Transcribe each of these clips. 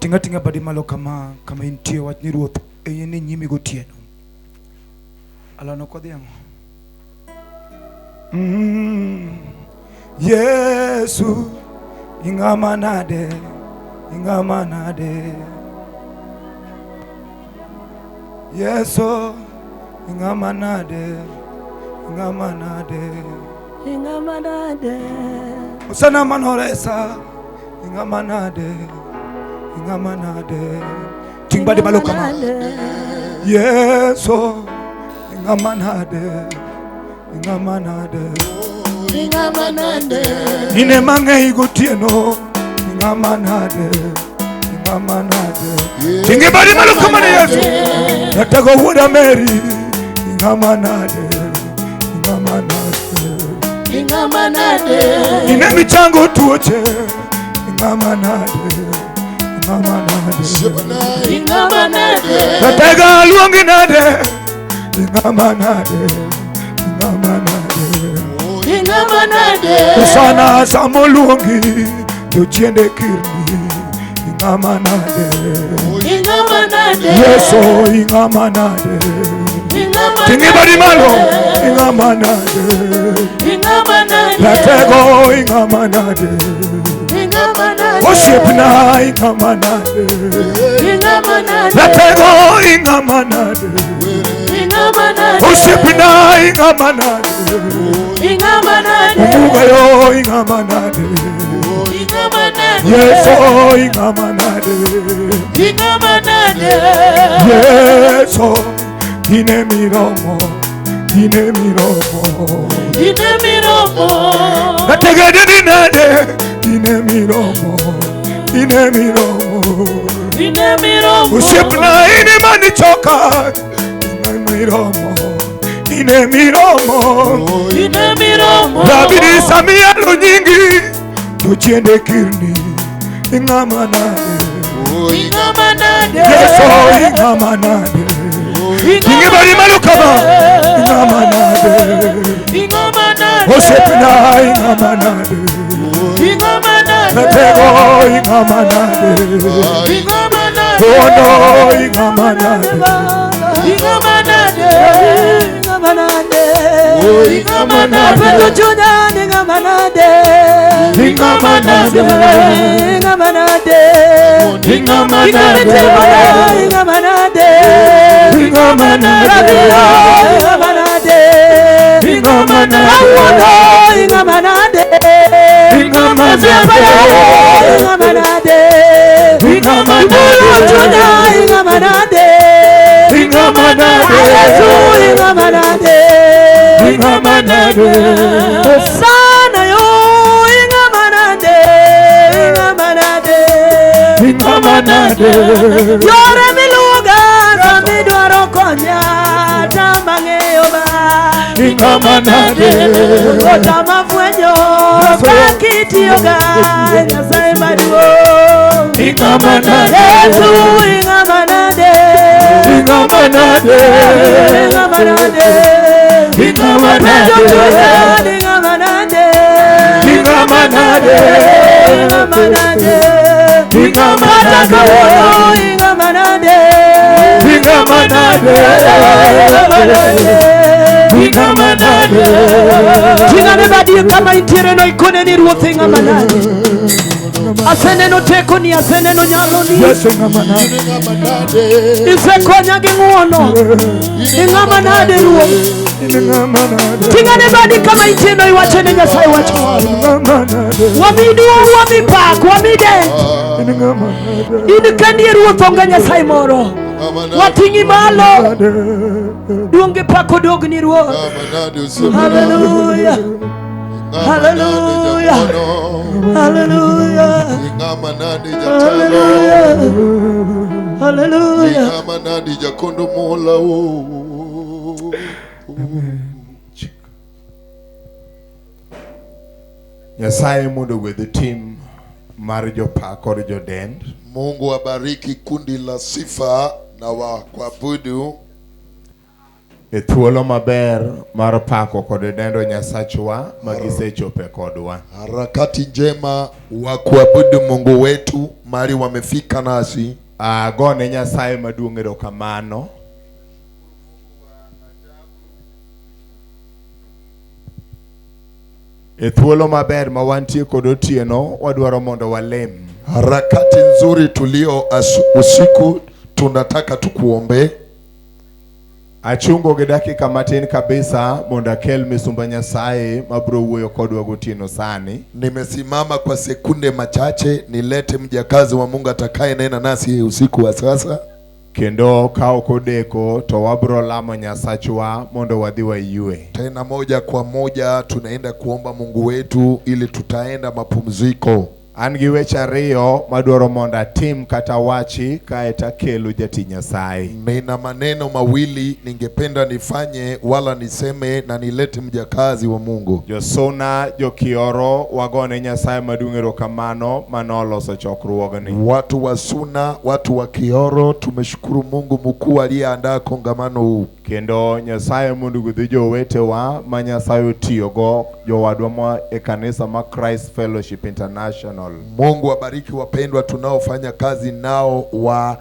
Tinga tinga badi malo kama kama intie wach ni Ruoth en e nyimi gotieno. Alano kodhi ang'o? Yesu ing'ama nade ing'ama nade Yesu ing'ama nade ing'ama nade Ing'ama nade Osana manoresa ing'ama nade ing'ama nade ting' badi malo kama Yesu ing'ama nade ing'ama nade Ing'ama nade Ine mang'eny gotieno ing'ama nade ing'ama nade Ting' badi malo kama ne Yesu Nataka wuoda Mary ing'ama nade ing'ama nade Ing'ama nade Ine michango tuoche ing'ama nade ing'ama nade Ing'ama nade Nataka luongi nade ing'ama nade ing'ama nade Ing'ama nade Sana samoluongi jochiende kirni ing'ama nade Ing'ama nade Yesu ing'ama nade Ing'ama Ting'i badi malo ing'ama nade Ing'ama nade Ratego ing'ama nade Ing'ama nade Osiepna ing'ama nade Ing'ama nade Ratego ing'ama nade Ing'ama nade Osiepna ing'ama nade Ing'ama nade Umugayo ing'ama nade Ing'ama nade Yesu ing'ama nade Ing'ama nade Yesu ine miromo ine miromo Ine miromo Nategedeni nade ine miromo ine miromo Ine miromo Osiepna ine manichoka ine miromo ine miromo Ine miromo Rabini samialo nyingi jochiende kirni ing'ama nade Ing'ama nade Yesu ing'ama nade Ting'i badi malo kama ing'ama nade Ing'ama nade Osiepna ing'ama nade Ing'ama nade Ratego ing'ama nade Ing'ama nade Ono ing'ama nade Ing'ama nade Ing'ama nade Ing'ama nade Apenjo chunya ni ng'ama nade Ing'ama nade Ing'ama nade Ing'ama Ing'ama nade Ing'ama nade Ing'ama nade Rabiro ing'ama nade Ing'ama nade Awuono ing'ama nade Ing'ama Osiepa nade ing'ama nade Ing'ama Ibulu nade chunya ing'ama nade Ing'ama nade Yesu ing'ama nade Ing'ama nade Hosana yo ing'ama nade ing'ama nade Ing'ama nade Yore miluwoga sama idwaro konya tama ng'eyo ba Ing'ama nade Otama fwenyo kaka itiyoga Nyasaye maduong' Ing'ama nade Yesu ing'ama nade Ing'ama nade Ing'ama nade Ing'ama Penjo nade chunya ni ing'ama nade Ing'ama nade Ing'ama nade Ing'ama Kata nade kawuono ing'ama nade Ing'ama nade Ing'ama nade Ing'ama nade Ting'ane badi kama intiere no ikone ni ruoth ing'ama nade Aseneno tekoni aseneno nyaloni Yesu ing'ama nade Isekonya gi ng'uono ing'ama nade ruoth Ing'ama nade Ting'ane badi kama intie no iwacho ne Nyasaye wach moro Ing'ama nade Wami duong' wami pak wami den Ing'ama nade In kendi e ruoth onge Nyasaye moro Wating'i malo duong' gi pak odogni ruoth Hallelujah Hallelujah. Hallelujah Ing'ama nade jatelo Hallelujah Hallelujah Ing'ama nade jakondo mola o Nyasaye mondo ogwedh tim mar jopak kod jodend. Mungu abariki kundi la sifa na wa kuabudu. E thuolo maber mar pako kod dendo Nyasachwa ma gisechope kodwa. Harakati njema wa kuabudu Mungu wetu mahali wamefika nasi. Agone Nyasaye maduong' erokamano. E thuolo maber ma wantie kod otieno, wadwaro mondo walem. Harakati nzuri tulio usiku, tunataka tukuombe. Achungo gi dakika matin kabisa mondo akel misumba Nyasaye mabiro wuoyo kodwa gotieno sani. Nimesimama kwa sekunde machache nilete mjakazi wa Mungu atakaye nena nasi usiku wa sasa. Kendo ka ok odeko to wabiro lamo Nyasachwa mondo wadhi wayue. Tena moja kwa moja tunaenda kuomba Mungu wetu ili tutaenda mapumziko. An gi weche ariyo madwaro mondo atim kata wachi kae takelo jatich Nyasaye. Nina maneno mawili ningependa nifanye wala niseme na nilete mjakazi wa Mungu. Josuna jokioro wagone Nyasaye maduong' erokamano manoloso chokruogni. Watu wa Suna, watu wa Kioro, tumeshukuru Mungu mkuu aliyeandaa kongamano huu. Kendo Nyasaye mondo ogwedh jowetewa ma Nyasaye otiyogo jowadwa ma e kanisa ma Christ Fellowship International. Mungu abariki wapendwa tunaofanya kazi nao wa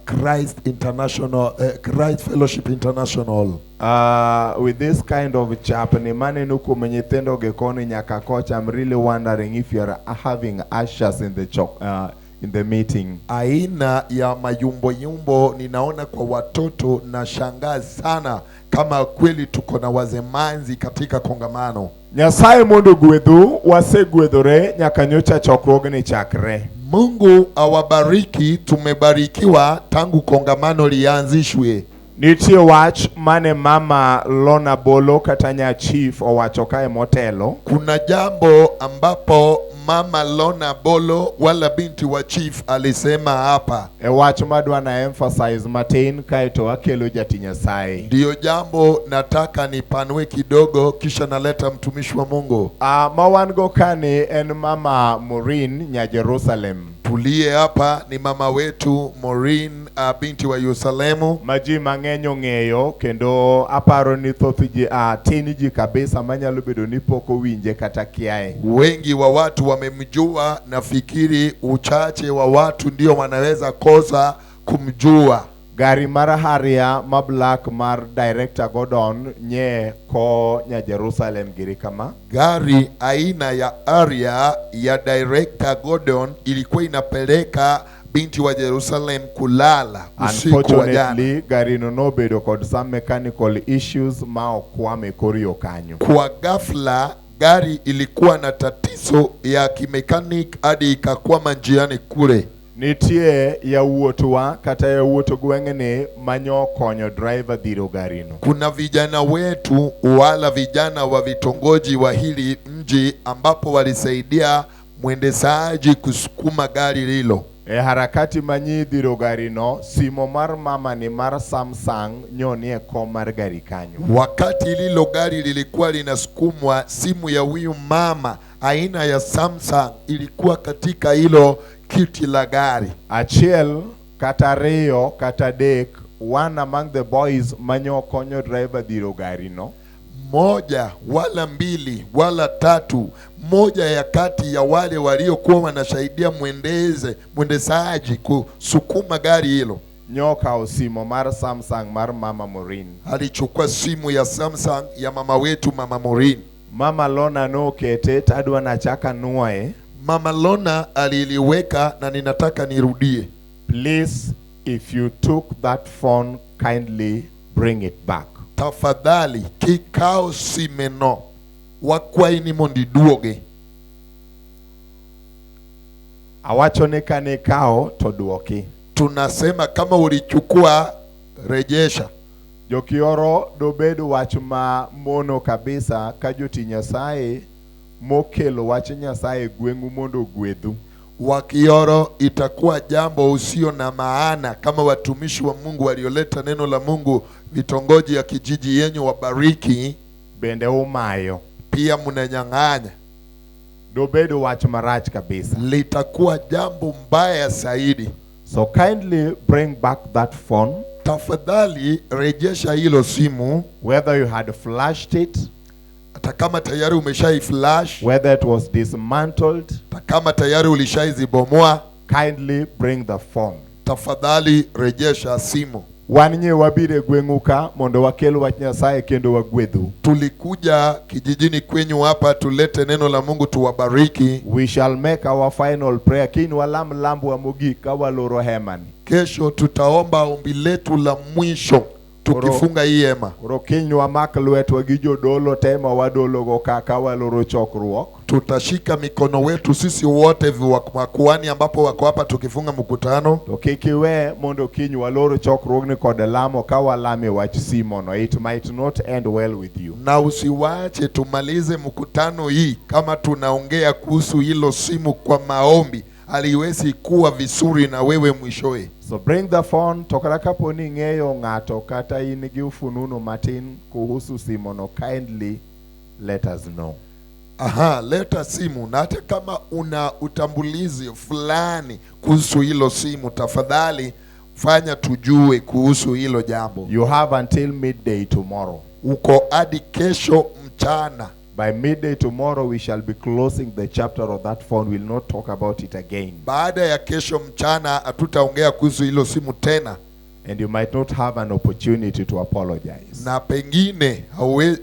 Christ International, Christ Fellowship International. With this kind of chapni maneno kuom nyithindo gi koni nyaka kocha, I'm really wondering if you are having ushers in the in the meeting. Aina ya mayumbo yumbo ninaona kwa watoto na shangaa sana kama kweli tuko na wazemanzi katika kongamano. Nyasaye mondo ogwedhu, wasegwedhore nyaka nyocha chokruogni chakre. Mungu awabariki, tumebarikiwa tangu kongamano lianzishwe. Nitie wach mane mama Lona Bolo kata nya chief owacho kae motelo. Kuna jambo ambapo mama Lona Bolo wala binti wa chief alisema hapa. E wach madwa na emphasize matin kaeto akelo jatich Nyasaye. Ndiyo jambo nataka nipanue kidogo kisha naleta mtumishi wa Mungu. Ma wan go kani en mama Maureen nya Jerusalem. Tulie hapa ni mama wetu Maureen, binti wa Yerusalemu. Ma ji mang'eny ong'eyo kendo aparo ni thoth ji, tin ji kabisa manyalo bedo ni pok owinje kata kiaye. Wengi wa watu wamemjua, nafikiri uchache wa watu ndio wanaweza kosa kumjua. Gari mar Harrier ma black mar Director Gordon nye ko nya Jerusalem giri kama. Gari aina ya Harrier ya Director Gordon ilikuwa inapeleka binti wa Jerusalem kulala usiku wa jana. Unfortunately, gari no nobedo kod some mechanical issues ma okwame kor yo kanyo. Kwa ghafla gari ilikuwa na tatizo ya kimekanik hadi ikakwama njiani kule. Nitie yawuotwa kata yawuot gweng'ni manyo konyo driver dhiro garino. Kuna vijana wetu wala vijana wa vitongoji wa hili mji ambapo walisaidia mwendeshaji kusukuma gari lilo. E harakati manyi dhiro garino, simo mar mama ni mar Samsung nyonie e kom mar gari kanyo. Wakati lilo gari lilikuwa linasukumwa, simu ya huyu mama aina ya Samsung ilikuwa katika hilo kiti la gari. Achiel kata ariyo kata adek, one among the boys manyo konyo driver dhiro garino. Moja wala mbili wala tatu, moja ya kati ya wale waliokuwa wanasaidia mwendeshaji kusukuma gari hilo nyoka osimo mar Samsung mar mama Maureen. Alichukua simu ya Samsung ya mama wetu mama Maureen. Mama Lona nokete tadwa nachaka nuoe. Mama Lona aliliweka na ninataka nirudie. Please, if you took that phone, kindly bring it back. Tafadhali kikao simeno wakwaini mondo iduoge. Awacho ni kane ikawo to duoki. Tunasema kama ulichukua rejesha. Jokioro dobed wach ma mono kabisa ka jotich Nyasaye mokelo wach Nyasaye gweng'u mondo ogwedhu. Wakioro itakuwa jambo usio na maana kama watumishi wa Mungu walioleta neno la Mungu vitongoji ya kijiji yenyu wabariki, bende umayo, pia mnanyang'anya. Dobed wach marach kabisa. Litakuwa jambo mbaya zaidi. So kindly bring back that phone. Tafadhali rejesha hilo simu, Whether you had flashed it, hata kama tayari umeshaiflash, whether it was dismantled, hata kama tayari ulishaizibomoa, kindly bring the phone. Tafadhali rejesha simu. Wan nye wabiro e gweng'u ka mondo wakel wach Nyasaye kendo wagwedhu. Tulikuja kijijini kwenyu hapa tulete neno la Mungu tuwabariki. We shall make our final prayer. Kiny walam lambwa mogik ka waloro hemani. Kesho tutaomba ombi letu la mwisho tukifunga hii hema. Koro kiny wamak lwetwa gi jodolo te ma wadologo ka ka waloro chokruok. Tutashika mikono wetu sisi wote makuhani ambapo wako hapa tukifunga mkutano. To kik iwe mondo kiny waloro chokruogni kod lamo ka walame wach simono. It might not end well with you. Na usiwache tumalize mkutano hii kama tunaongea kuhusu hilo simu kwa maombi, aliwezi kuwa vizuri na wewe mwishowe. So bring the phone. To kata kapo ni ing'eyo ng'ato kata in gi ufununo matin kuhusu simono, kindly let us know. Aha, leta simu, na hata kama una utambulizi fulani kuhusu hilo simu, tafadhali fanya tujue kuhusu hilo jambo. You have until midday tomorrow. Uko hadi kesho mchana. By midday tomorrow we shall be closing the chapter of that phone. We'll not talk about it again. Baada ya kesho mchana hatutaongea kuhusu hilo simu tena. And you might not have an opportunity to apologize. Na pengine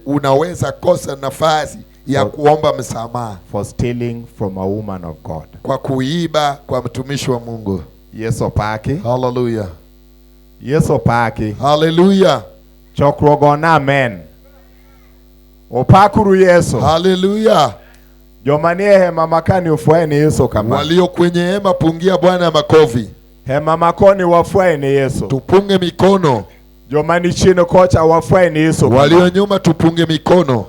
unaweza kosa nafasi ya kuomba msamaha for stealing from a woman of God. Kwa kuiba kwa mtumishi wa Mungu. Yesu opaki. Hallelujah. Yesu opaki. Hallelujah. Chokruok gona amen. Opakuru Yesu. Hallelujah. Joma nie hema makani ofwaye Yesu kama. Walio kwenye hema pungia Bwana makofi. Hema makoni wafwaye ni Yesu. Tupunge mikono. Joma ni chini kocha wafwaye ni Yesu. Walio nyuma tupunge mikono.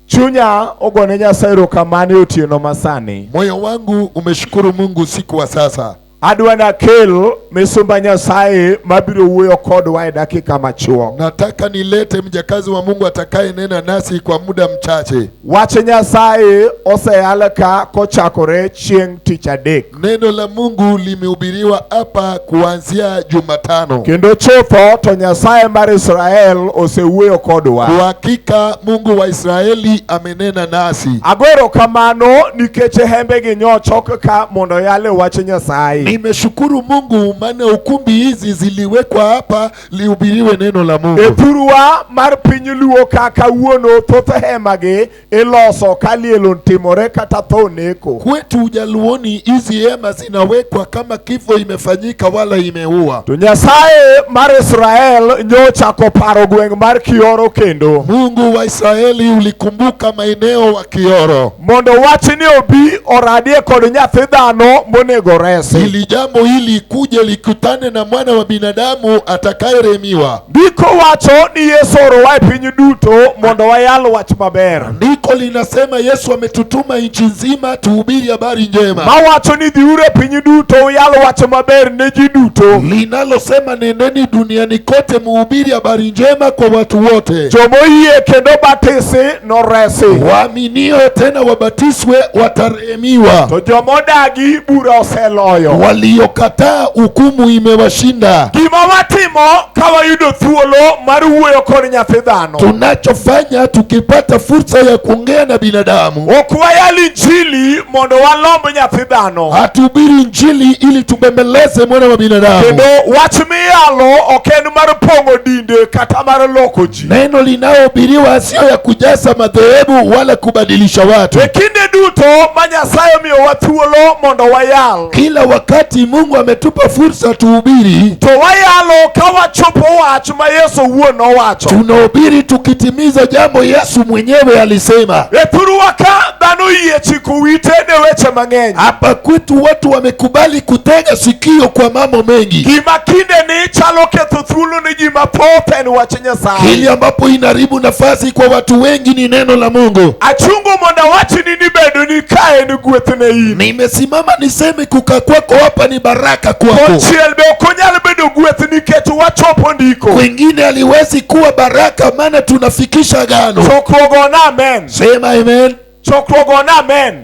Chunya ogone Nyasaye erokamano otieno masani. Moyo wangu umeshukuru Mungu usiku wa sasa. Adwa nakel misumba Nyasaye mabiro wuoyo kodwa e dakika machuok. Nataka nilete mjakazi wa Mungu atakaye nena nasi kwa muda mchache. Wach Nyasaye oseyal ka kochakore chieng' tich adek. Neno la Mungu limehubiriwa hapa kuanzia Jumatano. Kendo chutho to Nyasaye mar Israel osewuoyo kodwa. Kwa hakika Mungu wa Israeli amenena nasi. Agoro kamano nikech hembegi nyochok ka mondo yale wach Nyasaye. Nimeshukuru Mungu maana ukumbi hizi ziliwekwa hapa lihubiriwe neno la Mungu. E thurwa mar piny Luo ka kawuono thoth hemagi iloso ka liel timore kata tho neko. Kwetu Ujaluoni hizi hema zinawekwa kama kifo imefanyika wala imeua. To Nyasaye mar Israel nyochako paro gweng' mar Kioro kendo. Mungu wa Israeli ulikumbuka maeneo wa Kioro. Mondo wachni obi oradie kod nyathi dhano monego resi. Ili jambo hili kuje likutane na mwana wa binadamu atakayeremiwa. Ndiko wacho ni Yesu orowa e piny duto mondo wayal wach maber. Ndiko linasema Yesu ametutuma nchi nzima tuhubiri habari njema. Mawacho ni dhiuru e piny duto uyal wach maber ne ji duto. Linalosema neneni duniani kote muhubiri habari njema kwa watu wote. Jomoyie kendo batisi noresi. Waaminio tena wabatiswe watarehemiwa. To jomodagi bura oseloyo. Waliokataa hukumu imewashinda. Gima watimo ka wayudo thuolo mar wuoyo kod nyathi dhano. Tunachofanya tukipata fursa ya kuongea na binadamu. Ok wayal injili mondo walomb nyathi dhano. Hatuhubiri injili ili tubembeleze mwana wa binadamu. Kendo wach miyalo ok en mar pong'o dinde kata mar loko ji. Neno linalohubiriwa sio ya kujaza madhehebu wala kubadilisha watu. E kinde duto ma Nyasaye omiyowa thuolo mondo wayal. Kila wakati Mungu ametupa fursa tuhubiri. To wayalo ka wachopo wach ma Yesu owuon nowacho. Tunahubiri tukitimiza jambo Yesu mwenyewe alisema. E thurwa ka dhano oyie chiko wite ne weche mang'eny. Hapa kwetu watu wamekubali kutega sikio kwa mambo mengi. Gima kinde ni chalo ketho thuolo ne ji mathoth en wach Nyasaye. Kile ambapo inaharibu nafasi kwa watu wengi ni neno la Mungu. Achungo mondo awachni ni bedo ni ka en gweth ne in. Nimesimama niseme kukaa kwako hapa ni baraka kwako. Konchiel be ok onyal bedo gweth nikech wachopo ndiko. Kwingine aliwezi kuwa baraka maana tunafikisha agano. Chokruok gona amen. Sema amen. Chokruok gona amen.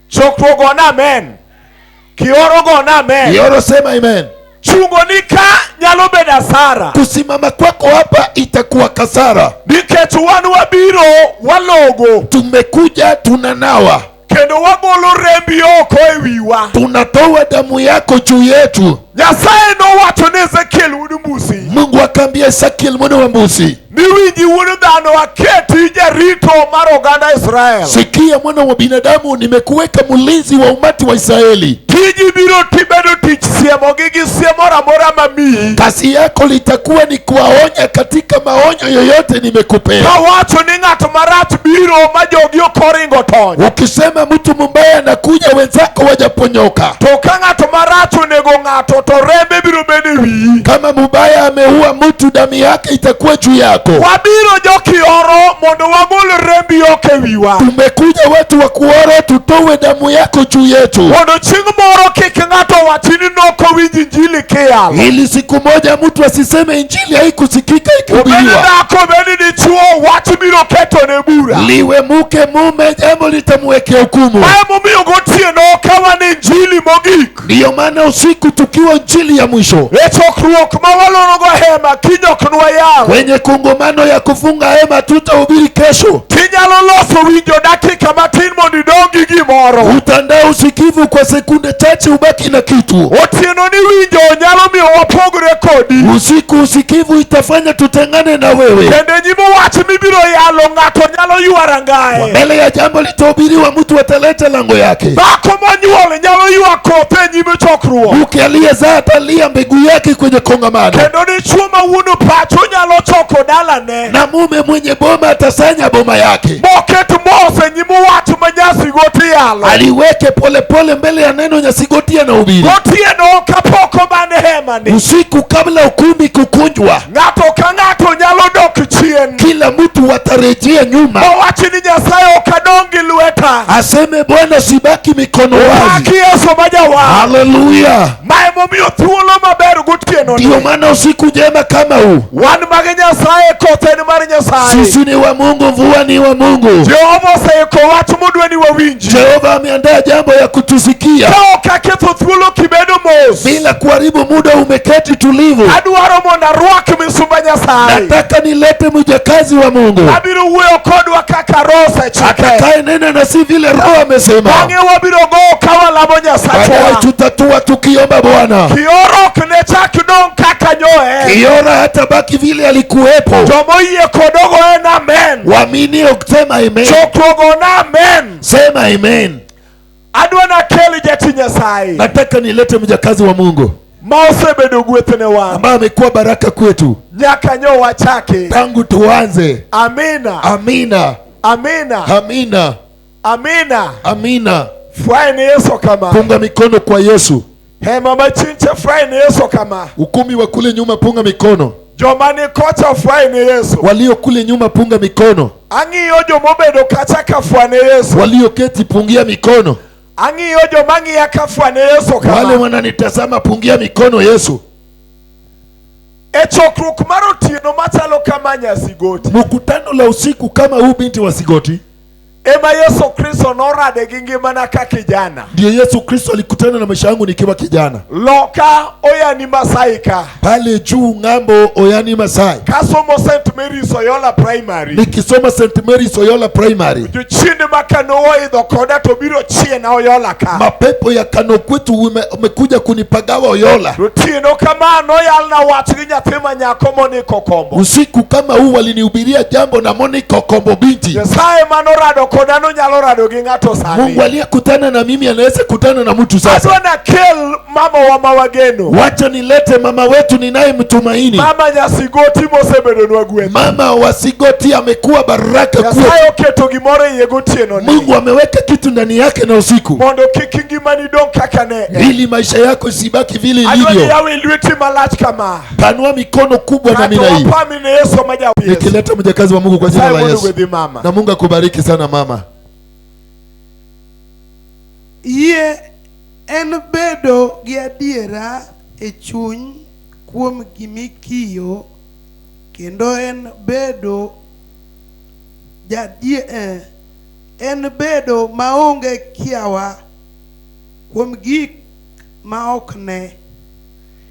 Chokruok gona amen. Kioro gona amen. Kioro sema amen. Chungo ni ka nyalo bedo asara. Kusimama kwako hapa itakuwa kasara. Nikech wan wabiro walogo. Tumekuja tunanawa. Kendo wagolo rembi oko e wiwa. Tunatoa damu yako juu yetu. Nyasaye nowacho ne Ezekiel wuod Mbusi. Mungu akaambia Ezekiel mwana wa Mbusi. Niwinji wuod dhano aketi jarito mar oganda Israel. Sikia mwana wa binadamu, nimekuweka mlinzi wa umati wa Israeli. Tiji biro tibedo tich siemogi gi siem moro amora mamiyi. Kazi yako litakuwa ni kuwaonya katika maonyo yoyote nimekupea. Kawacho ni ng'at marach biro ma jogi ok oringo tony. Ukisema mtu mbaya anakuja, wenzako wajaponyoka. To ka ng'at marach onego ng'ato to rembe biro bedo e wiyi. Kama mubaya ameua mtu, damu yake itakuwa juu yako. Wabiro jokioro mondo wagol rembi oko e wiwa. Tumekuja watu wa kuoro, tutowe damu yako juu yetu. Mondo chieng' moro kik ng'ato wachi ni nokowinj injili kiyalo. Ili siku moja mtu asiseme injili haikusikika Obed ikihubiriwa. dhako obed dichuo, wach biro ketone bura. Liwe muke mume, jambo litamwekea hukumu. Ma emomiyo gotieno ka wan e injili mogik. Ndiyo maana usiku tukiwa injili ya mwisho, E chokruok ma walorogo hema kiny ok nwayal. kwenye kongamano ya kufunga hema tutahubiri kesho. Tinyalo loso winjo dakika matin mondo idong' gi gimoro. Utandaa usikivu kwa sekunde chache, ubaki na kitu. Otieno ni winjo nyalo miyo wapogre kodi. Usiku usikivu itafanya tutengane na wewe. Kendo e nyim wach mibiro yalo ng'ato nyalo ywara ngae. Mbele ya jambo litahubiriwa, mtu ataleta lango yake. Dhako monyuol nyalo ywak kothe e nyim chokruok. Mke aliyezaa atalia mbegu yake kwenye kongamano, Kendo dichuo ma wuon pacho nyalo choko dalane. na mume mwenye boma atasanya boma yake, Moket mos e nyim wach ma Nyasigoti yalo. aliweke polepole mbele ya neno Nyasigoti anahubiri. Gotieno kapok oban hemani. Usiku kabla ukumbi kukunjwa, Ng'ato ka ng'ato nyalo dok chien. kila mtu watarejea nyuma, Mowach ni Nyasaye ok adong' gi lweta. aseme Bwana, sibaki mikono wazi. Paki Yesu ma jawar. Haleluya! Ma emomiyo thuolo maber gotieno Ndiyo ni. maana usiku njema kama huu, Wan mag Nyasaye, koth en mar Nyasaye. sisi ni wa Mungu, mvua ni wa Mungu. Jehova oseiko wach modwa ni wawinji. Jehova ameandaa jambo ya kutusikia Ka ok aketho thuolo kibedo mos. bila kuharibu muda. Umeketi tulivu. Adwaro mondo arwak misumba Nyasaye. Nataka nilete mjakazi wa Mungu Abiro wuoyo kodwa kaka Roho osechike. atakaye nena na si vile Roho amesema. Bang'e wabiro gowo ka walamo Baadaye Nyasachwa. tutatua tukiomba Bwana. Kioro ok ne chak dong' kaka nyoe. Kiora hata baki vile alikuwepo. Jomoyie kodogo en amen. Waaminio sema amen, Chokruok ona amen. sema amen. Adwa nakel jatich Nyasaye Nataka nilete mjakazi wa Mungu ma osebedo gweth ne wan ambaye amekuwa baraka kwetu nyaka nyo wachake. tangu tuanze. Amina, Amina, amina, amina, amina. amina. Furahi ni Yesu kama Punga mikono kwa Yesu. hema machinche, furahi ni Yesu kama Ukumi wa kule nyuma, punga mikono. joma ni kocha, furahi ni Yesu. Walio kule nyuma, punga mikono. Ang'iyo jomobedo kacha ka fwa ne Yesu. Walioketi, pungia mikono. Ang'iyo joma ng'iya ka fwa ne Yesu Wale kama. wananitazama, pungia mikono Yesu. E chokruok mar otieno machalo kama Nyasigoti Mkutano la usiku kama huu, binti wa Sigoti, ema Yesu Kristo norade gi ngimana ka kijana. ndiyo Yesu Kristo alikutana na maisha yangu nikiwa kijana Loka Oyani Masai ka pale juu ng'ambo Oyani Masai, kasomo St Mary's Oyola Primary. nikisoma St Mary's Oyola Primary. Jochiende ma Kano oidho koda to biro chiena Oyola ka. Mapepo ya Kano kwetu umekuja kunipagawa Oyola. Otieno kama noyalna wach gi nyathi ma nyako Monica Kombo. Usiku kama huu walinihubiria jambo na Monica Kombo binti. Nyasaye manorado koda nonyalo rado gi ng'ato sani. Mungu aliyekutana na mimi anaweza kutana na mtu sasa. Adwa nakel mama wa mawageno. Wacha nilete mama wetu ninayemtumaini, Mama Nyasigoti mosebedonwa gweth. mama wa Sigoti amekuwa baraka kwetu. Nyasaye oketo gimoro e iye gotieno ni Mungu ameweka kitu ndani yake na usiku, mondo kik ngimani dong' kaka ne en. ili maisha yako isibaki vile Adwa ni ilivyo. yawe lweti malach kama. Panua mikono kubwa Kato namna hii, wapami ne Yesu ma Yesu. nikileta mjakazi wa Mungu kwa jina Nyasaye la mondo Yesu. ogwedhi mama. Na Mungu akubariki sana mama. Yie en bedo gi adiera e chuny kuom gimikiyo kendo en bedo en bedo maonge kiawa kuom gik ma ok ne.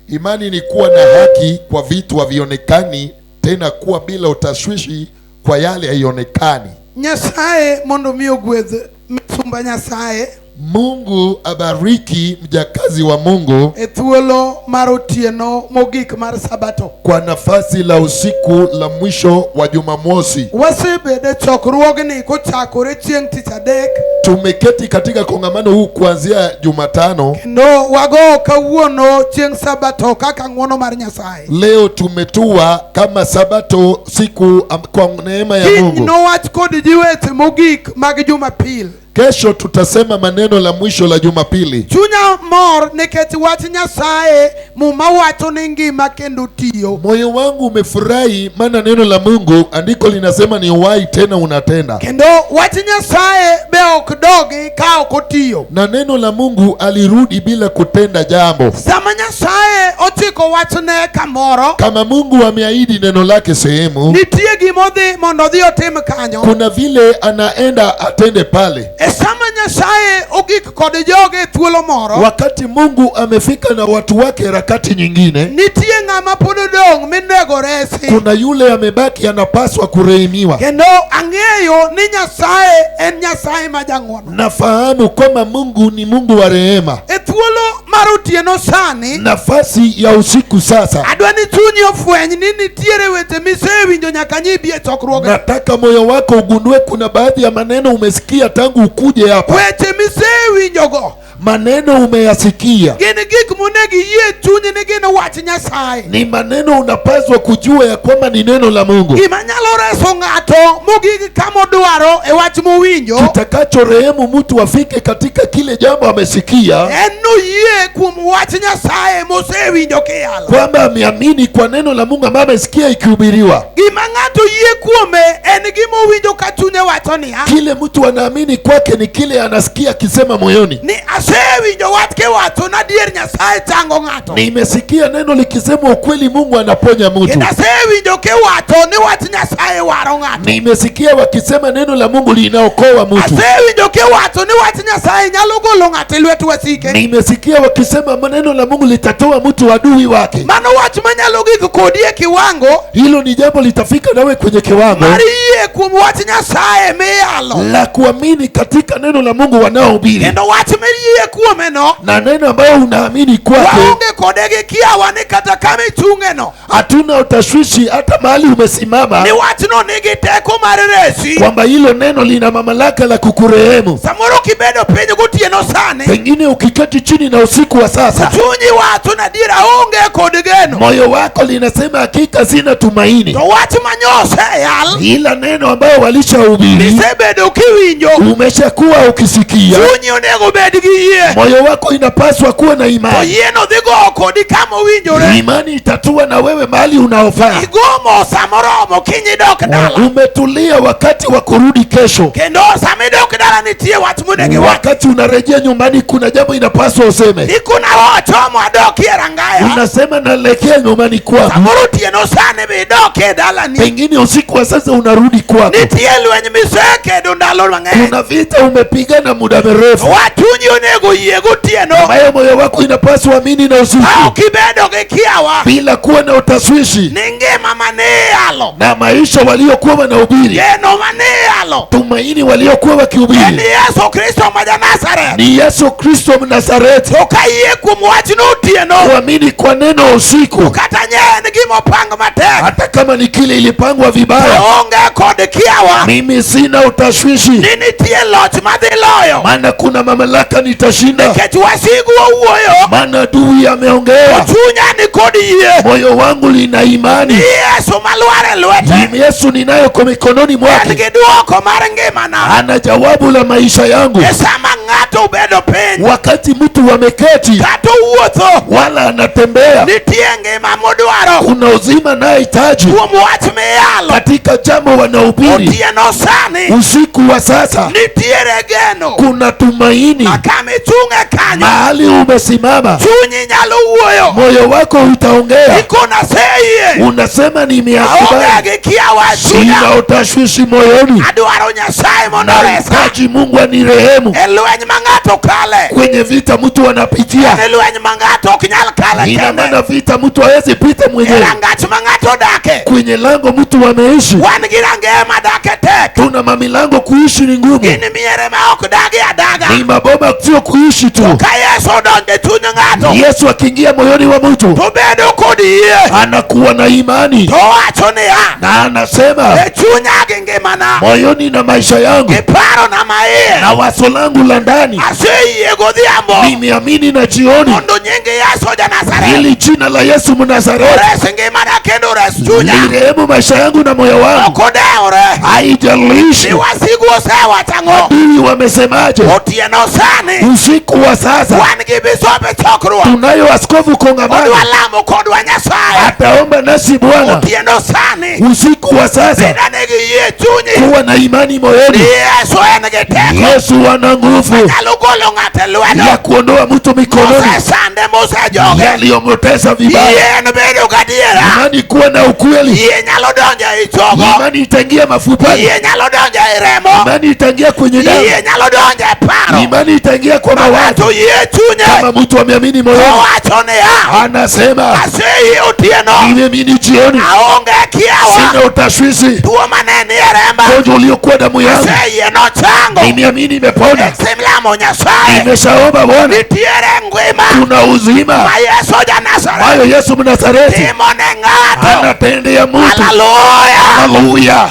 Imani ni kuwa na haki kwa vitu havionekani, tena kuwa bila utashwishi kwa yale haionekani. Nyasaye mondo mi ogwedh misumba Nyasaye. Mungu abariki mjakazi wa Mungu e thuolo mar otieno mogik mar Sabato, kwa nafasi la usiku la mwisho wa Jumamosi. Wasebedo e chokruogni kochakore chieng' tich adek. Tumeketi katika kongamano huu kuanzia Jumatano. Kendo wago kawuono chieng' Sabato kaka ng'wono mar Nyasaye. Leo tumetua kama Sabato siku kwa neema ya Kiny Mungu. nowach kod ji weche mogik mag Jumapil. Kesho tutasema maneno la mwisho la Jumapili. Chunya mor nikech wach Nyasaye Muma wacho ni ngima kendo tiyo. Moyo wangu umefurahi maana neno la Mungu andiko linasema ni uhai tena unatenda. Kendo wach Nyasaye be ok dogi ka ok otiyo. Na neno la Mungu alirudi bila kutenda jambo. Sama Nyasaye ochiko wachne kamoro, kama Mungu ameahidi neno lake sehemu, nitie gimodhi mondo odhi otim kanyo. Kuna vile anaenda atende pale. E sama Nyasaye ogik kod joge thuolo moro, wakati Mungu amefika na watu wake harakati nyingine, nitie ng'ama pod odong' minego resi. Kuna yule amebaki anapaswa kurehemiwa. Kendo ang'eyo ni Nyasaye en Nyasaye ma jang'wono. Nafahamu kwamba Mungu ni Mungu wa rehema. E thuolo mar otieno sani, nafasi ya usiku sasa, adwa ni chunyi ofweny ni nitiere weche misewinjo nyaka nyibi e chokruoge. Nataka moyo wako ugundue kuna baadhi ya maneno umesikia tangu ukuje hapa. Weche misewinjogo, maneno umeyasikia, gin gik monego iyie chunyi ni gin wach Nyasaye. Ni maneno unapaswa kujua ya kwamba ni neno la Mungu. Gima nyalo reso ng'ato mogik kama odwaro e wach mowinjo, kitakacho rehemu mtu afike katika kile jambo amesikia, en noyie kuom wach Nyasaye mosewinjo kiyalo, kwamba ameamini kwa neno la Mungu ambaye amesikia ikihubiriwa. Gima ng'ato yie kuome en gima owinjo ka chunye wacho niya, kile mtu anaamini kwake ni kile anasikia akisema moyoni, ni asewinjo wach kiwacho na adier Nyasaye chango ng'ato. Nimesikia neno likisema ukweli Mungu anaponya mtu. Kendo asewinjo kiwacho ni wach Nyasaye waro ng'ato. Nimesikia wakisema neno la Mungu linaokoa mtu. Asewinjo kiwacho ni wach Nyasaye nyalo golo ng'ato e lwet wasike. Nimesikia wakisema neno la Mungu litatoa mtu adui wake. Mano wach manyalo gik kodi e kiwango. Hilo ni jambo litafika nawe kwenye kiwango mar yie kuom wach Nyasaye miyalo, la kuamini katika neno la Mungu wanaohubiri. Kendo wach miyie kuome no, na neno ambayo unaamini kwake, waonge kode gi kiawa ni kata kama ichung'e no, hatuna utashwishi hata mahali umesimama, ni wachno nigi teko mar resi, kwamba hilo neno lina mamlaka la kukurehemu. Samoro kibedo piny gotieno sani, pengine ukiketi chini na usiku wa sasa, chunyi wacho na adiera onge kod geno, moyo wako linasema hakika sina tumaini, to wach manyose yal, ila neno ambayo walishahubiri isebedo kiwinjo, umeshakuwa ukisikia, chunyi onego bed gi yie, moyo wako inapaswa kuwa na imani. To yieno dhi go kodi kama owinjore. Imani itatua na wewe mahali unaofaa. Igomo samoromo kiny idok dala. Umetulia wakati wa kurudi kesho. Kendo sama idok dala nitie wach monego iwach. Wakati unarejea nyumbani kuna jambo inapaswa useme. Ikuna ochomo adok e rangaya. Unasema naelekea nyumbani kwako. Samoro otieno sani be idok e dalani. Pengine usiku wa sasa unarudi kwako. Nitie lweny misekedo ndalo mang'eny. Kuna vita umepigana muda mrefu. Wach chunyi onego yie gotieno. Ambayo moyo wako inapaswa amini na usiku. Ka ok ibedo gi kiawa, bila kuwa na utaswishi, ni ngima mane iyalo, na maisha waliokuwa wanahubiri, geno mane iyalo, tumaini waliokuwa wakihubiri, ni Yesu Kristo ma ja Nazareth, ni Yesu Kristo Mnazareti. To ka yie kuom wachno otieno, kuamini kwa neno usiku, kata nye en gima opang matek, hata kama ni kile ilipangwa vibaya, onge kod kiawa, mimi sina utashwishi, ni nitie loch madhi loyo, maana kuna mamlaka nitashinda, nikech wasigu owuoyo, maana adui ameongea, chunya ni kod yie, moyo wangu lina imani, ni Yesu malwar e lwete, ni Yesu ninayo kwa mikononi mwake, en gi dwoko mar ngimana, ana jawabu la maisha yangu. E sama ng'ato obedo piny, wakati mtu ameketi, kata owuotho, wala anatembea, nitie ngima modwaro, kuna uzima anayehitaji kuom wach miyalo, katika jambo wanahubiri otieno sani, usiku wa sasa, nitiere geno, kuna tumaini, na kama ichung'e kanyo, mahali umesimama, chunyi nyalo wuoyo, moyo wako utaongea, ikona seyie, unasema nimeakubali, aonge gi kiawa, sina utashwishi moyoni, adwaro Nyasaye mondo oresa, nahitaji Mungu anirehemu. E lweny ma ng'ato kale, kwenye vita mtu anapitia, e lweny ma ng'ato ok nyal kale kende, kende. Maana vita mtu hawezi pita E mwenyewe. rangach ma ng'ato odake. Kwenye lango mtu wameishi, Wan gi rangeye ma dak e tek. tuna mamilango kuishi ni ngumu, Gin miere ma ok dagi adaga. ni maboma, sio kuishi tu. Ka Yesu odonjo e chuny ng'ato, Yesu akiingia moyoni wa mtu to bedo kod yie. anakuwa na imani To owacho niya, na anasema e chunya gi ngimana, moyoni na maisha yangu gi parona maiye, na wazo langu la ndani aseyie godhiambo nimeamini na jioni, mondo nying Yesu ja Nazareth ili jina la Yesu Mnazareti ores ngimana kendo ores chunya. lirehemu maisha yangu na moyo wangu. Ok odewre Haijalishi ni wasigu osewacho ang'o. adui wamesemaje. Otieno sani Usiku wa sasa wan gi bisobe chokruok, tunayo askofu kongamano, odwa lamo kodwa Nyasaye. ataomba nasi Bwana. Otieno sani Usiku wa sasa beda nigi yie chunyi kuwa na imani ni moyoni. Yesu en gi teko Yesu ana nguvu nyalo golo ng'ato e lwedo ya kuondoa mtu mikononi mosesande mosejoge. yaliyomtesa vibaya. Yie en bedo gadiera. Imani kuwa na ukweli, Yie nyalo donjo ei chogo. imani itaingia mafupani, Yie nyalo donjo ei remo. imani itaingia kwenye damu, Yie nyalo donjo e paro. imani itaingia kwa mawazo. Ng'ato yie chunye Kama mtu ameamini moyoni, owacho niya, anasema aseyie otieno, nimeamini jioni, aonge kiawa, sina utashwishi, tuo mane ni e remba ugonjwa uliokuwa damu yangu, aseyie nochango. nimeamini imepona, Sim lamo Nyasaye nimeshaomba Bwana, nitiere ngima kuna uzima ma Yesu ja Nazareth ambayo Yesu Mnazareti timo ne ng'ato. anatendea mtu. Haleluya! Haleluya!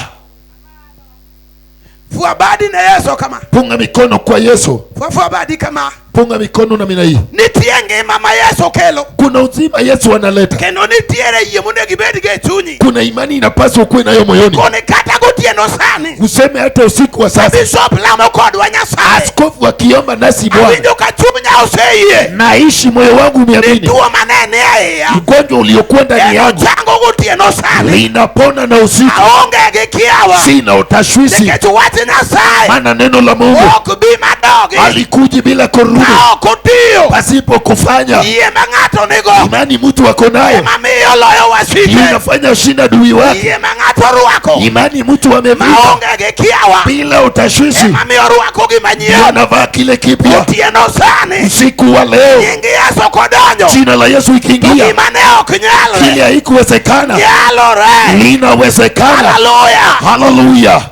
Fua badi ne Yesu kama, Punga mikono kwa Yesu, fua badi kama, punga mikono namna hii. nitie ngima ma Yesu kelo Kuna uzima Yesu analeta, kendo nitiere yie monego ibed go e chunyi. kuna imani inapaswa kuwe nayo moyoni, Koni kata gotieno sani useme hata usiku wa sasa, bishop lamo kodwa Nyasaye, askofu akiomba nasi Bwana, awinjo ka chunya oseyie naishi moyo wangu ni umeamini, tuo mane ni e iya ugonjwa uliokuwa ndani kendo yangu chango gotieno sani linapona na usiku, aonge gi kiawa sina utashwishi, nikech wach Nyasaye maana neno la Mungu ok bi madogi alikuji bila kurudi, ka ok otiyo. pasipo kufanya. Yie ma ng'ato nigo Imani mtu ako nayo ema miyo loyo wasike. inafanya shinda adui wake. Yie ma ng'ato orwako Imani mtu amevika maonge gi kiawa bila utashwishi, ema miyo orwako gima ndio nyien. anavaa kile kipya. Otieno sani Usiku wa leo, nying Yesu kodonjo jina la Yesu to ikiingia, gima ne ok kile nyalre haikuwezekana nyalore. linawezekana. Haleluya! Haleluya!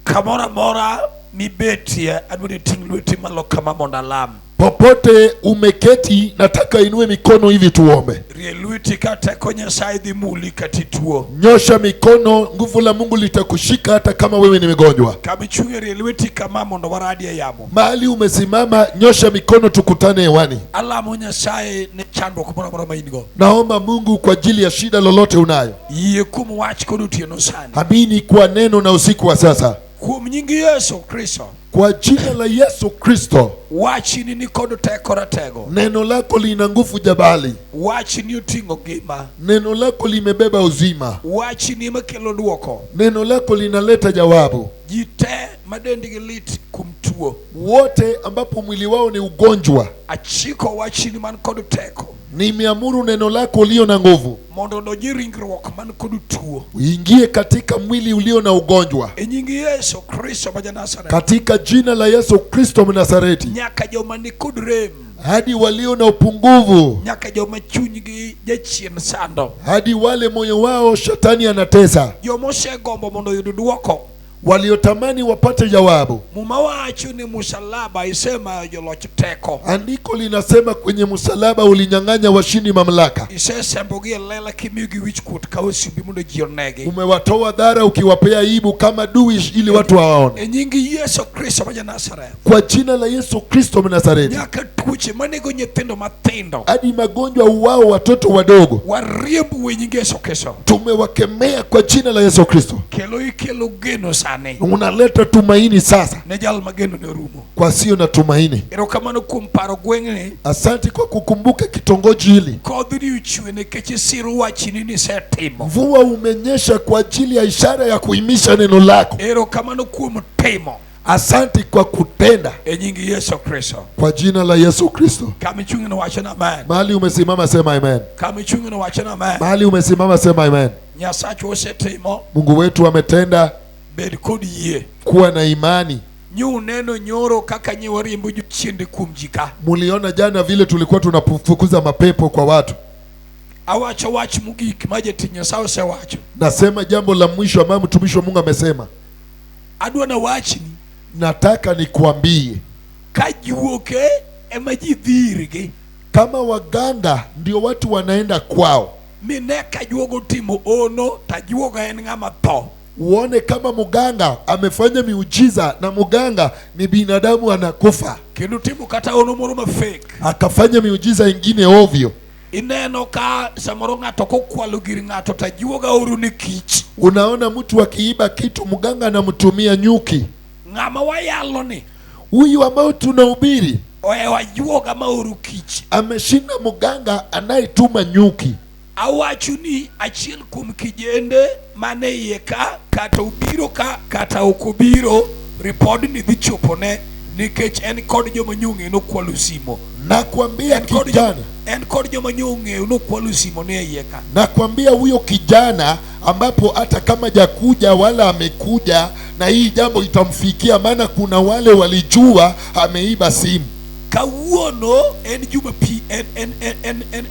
Kamoro amora mibetie adwa ni iting' lweti malo kama mondo alam. Popote umeketi, nataka inue mikono hivi tuombe. Rie lweti ka teko Nyasaye dhi muli kata ituo. Nyosha mikono, nguvu la Mungu litakushika hata kama wewe ni mgonjwa. Kama ichung'e rie lweti kama mondo waradi e yamo. Mahali umesimama, nyosha mikono, tukutane hewani. Alamo Nyasaye ne chandruok moro amora ma in go. Naomba Mungu kwa ajili ya shida lolote unayo, Yie kuom wach kod otieno sani. amini kwa neno na usiku wa sasa, Kuom nying Yesu Kristo, kwa jina la Yesu Kristo. wachni ni kod teko ratego. Neno lako lina nguvu jabali, Wachni oting'o ngima. neno lako limebeba uzima, Wachni ema kelo duoko. neno lako linaleta jawabu. Ji te ma dendgi lit kuom tuo, Wote ambapo mwili wao ni ugonjwa, achiko wachni man kod teko nimeamuru neno lako ulio na nguvu mondo odonj e ringruok man kod tuo. uingie katika mwili ulio na ugonjwa, E nying Yesu Kristo ma ja-Nazareth, katika jina la Yesu Kristo Mnazareti, nyaka joma ni kod rem, hadi walio na upungufu, nyaka joma chunygi jachien sando, hadi wale moyo wao shetani anatesa, joma osegombo mondo oyud duoko. waliotamani wapate jawabu. Muma wacho ni musalaba isemayo joloch teko. Andiko linasema kwenye msalaba ulinyang'anya washindi mamlaka, Isesembogi e lela kimiyogi wichkuot ka osimbi mondo ji onegi. umewatoa dhara ukiwapea aibu kama dui ili watu waone. E nying Yesu Kristo ma ja-Nazareth, Kwa jina la Yesu Kristo Mnazareti, nyaka tuoche manego nyithindo matindo hadi magonjwa uwao watoto wadogo, wariembu e nying Yesu Kristo. tumewakemea kwa jina la Yesu Kristo. Kelo ikelo geno sani Unaleta tumaini sasa ne jal ma geno ne orumo. kwa sio na tumaini. Erokamano kuom paro gweng'ni. Asante kwa kukumbuka kitongoji hili. Kodhni ochwe nikech isiro wachni ni isetimo. Mvua umenyesha kwa ajili ya ishara ya kuimisha neno lako. Erokamano kuom timo Asante kwa kutenda e nying Yesu Kristo. kwa jina la Yesu Kristo. Kama ichung'no wacho na amen. Mahali umesimama sema amen. Kama ichung'no wacho na amen. Mahali umesimama sema amen. Nyasachwa osetimo, Mungu wetu ametenda. bed kod yie. Kuwa na imani. Nyuneno nyoro kaka nyi wariembo jochiende kuom ji ka. Muliona jana vile tulikuwa tunafukuza mapepo kwa watu. Awacho wach mogik ma jatich Nyasaye osewacho. Nasema jambo la mwisho ambayo mtumishi wa Mungu amesema. Adwa nawachni Nataka nikuambie, ka juoke ema ji dhi irgi kama waganga ndio watu wanaenda kwao, mine ka juogo timo ono to juoga en ng'ama tho. uone kama mganga amefanya miujiza na mganga ni binadamu anakufa, Kendo timo kata ono moro ma fake. akafanya miujiza ingine ovyo. Ineno ka samoro ng'ato kokwalo gir ng'ato to juoga oro ne kich. Unaona mtu akiiba kitu, mganga anamtumia nyuki. Ng'ama wayalo ni Huyu ambao tunahubiri ohewo ajuoga ma oro kich. ameshinda mganga anayetuma nyuki. Awacho ni achiel kuom kijende mane iye ka kata obiro ka kata ok obiro, ripodni dhi chopone nikech en kod joma nyong'eyo nokwalo simo. Nakwambia En kod kijana, en kod joma nyong'eyo nokwalo simo ne iye ka. nakwambia huyo kijana ambapo hata kama jakuja wala amekuja na hii jambo itamfikia, maana kuna wale walijua ameiba simu. Kawuono en Jumapili,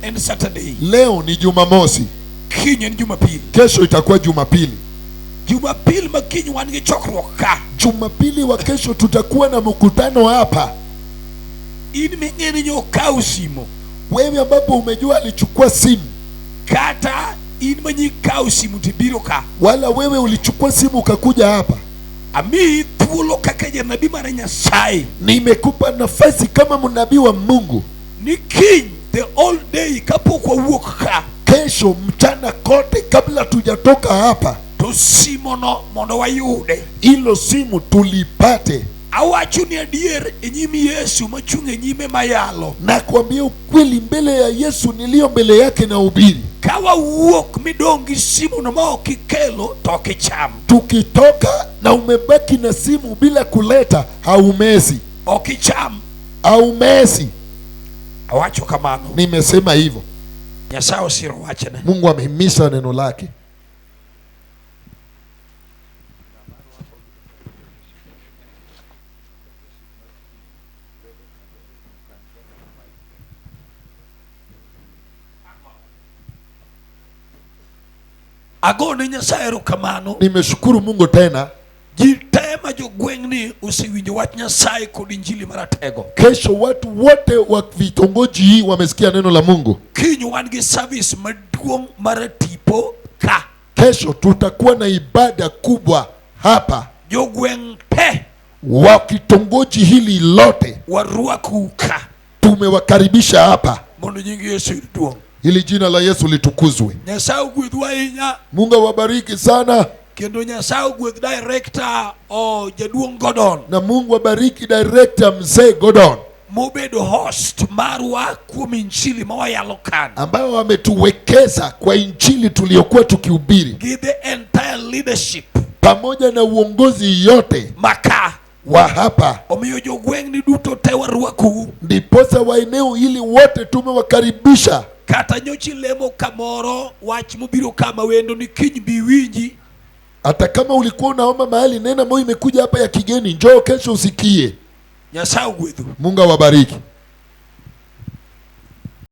en Saturday. Leo ni Jumamosi, Kiny en Jumapili. kesho itakuwa Jumapili. Jumapili ma kiny wan gi chokruok ka. Jumapili wa kesho tutakuwa na mkutano hapa. In ming'e ni nyokawo simo Wewe ambapo umejua alichukua simu, kata in manyi kawo simu tibiro ka. wala wewe ulichukua simu ukakuja hapa, Amiyi thuolo kaka janabi mar Nyasaye nimekupa nafasi kama mnabii wa Mungu. ni kiny the all day kapok wawuok ka Kesho mchana kote, kabla tujatoka hapa, to simono mondo wayude. hilo simu tulipate. Awacho ni adier e nyim Yesu machung' e nyime mayalo. Nakwambia ukweli mbele ya Yesu niliyo mbele yake na ubiri, Ka wawuok midong' gi simuno ma ok ikelo to ok icham. tukitoka na umebaki na simu bila kuleta, haumezi, Ok icham. haumezi. Awacho kamano. Nimesema hivyo. Nyasaye osiro wachne. Mungu amehimiza neno lake. Agone Nyasaye erokamano. Nimeshukuru Mungu tena. Ji te ma jogweng'ni osewinjo wach Nyasaye kod injili maratego. Kesho watu wote wa vitongoji hii wamesikia neno la Mungu. Kiny wan gi service maduong' mar tipo ka. Kesho tutakuwa na ibada kubwa hapa, Jogweng' te wa kitongoji hili lote warwakou ka tumewakaribisha hapa mondo nying Yesu oyud duong'. ili jina la Yesu litukuzwe. Nyasaye ogwedhu ahinya Mungu awabariki sana, kendo Nyasaye ogwedh director o jaduong' Gordon na Mungu abariki director mzee Gordon mobedo host marwa kuom injili ma wayalo kan ambao ametuwekeza kwa injili tuliyokuwa tukihubiri gi the entire leadership pamoja na uongozi yote maka. wa hapa, Omiyo jogweng'ni duto te warwakou. ndiposa wa eneo hili wote tumewakaribisha. Kata nyocha ilemo kamoro wach mobiro kama wendo ni kiny bi iwinji. Hata kama ulikuwa unaomba mahali neno ambayo imekuja hapa ya kigeni, njoo kesho usikie. Nyasaye ogwedhu. Mungu awabariki.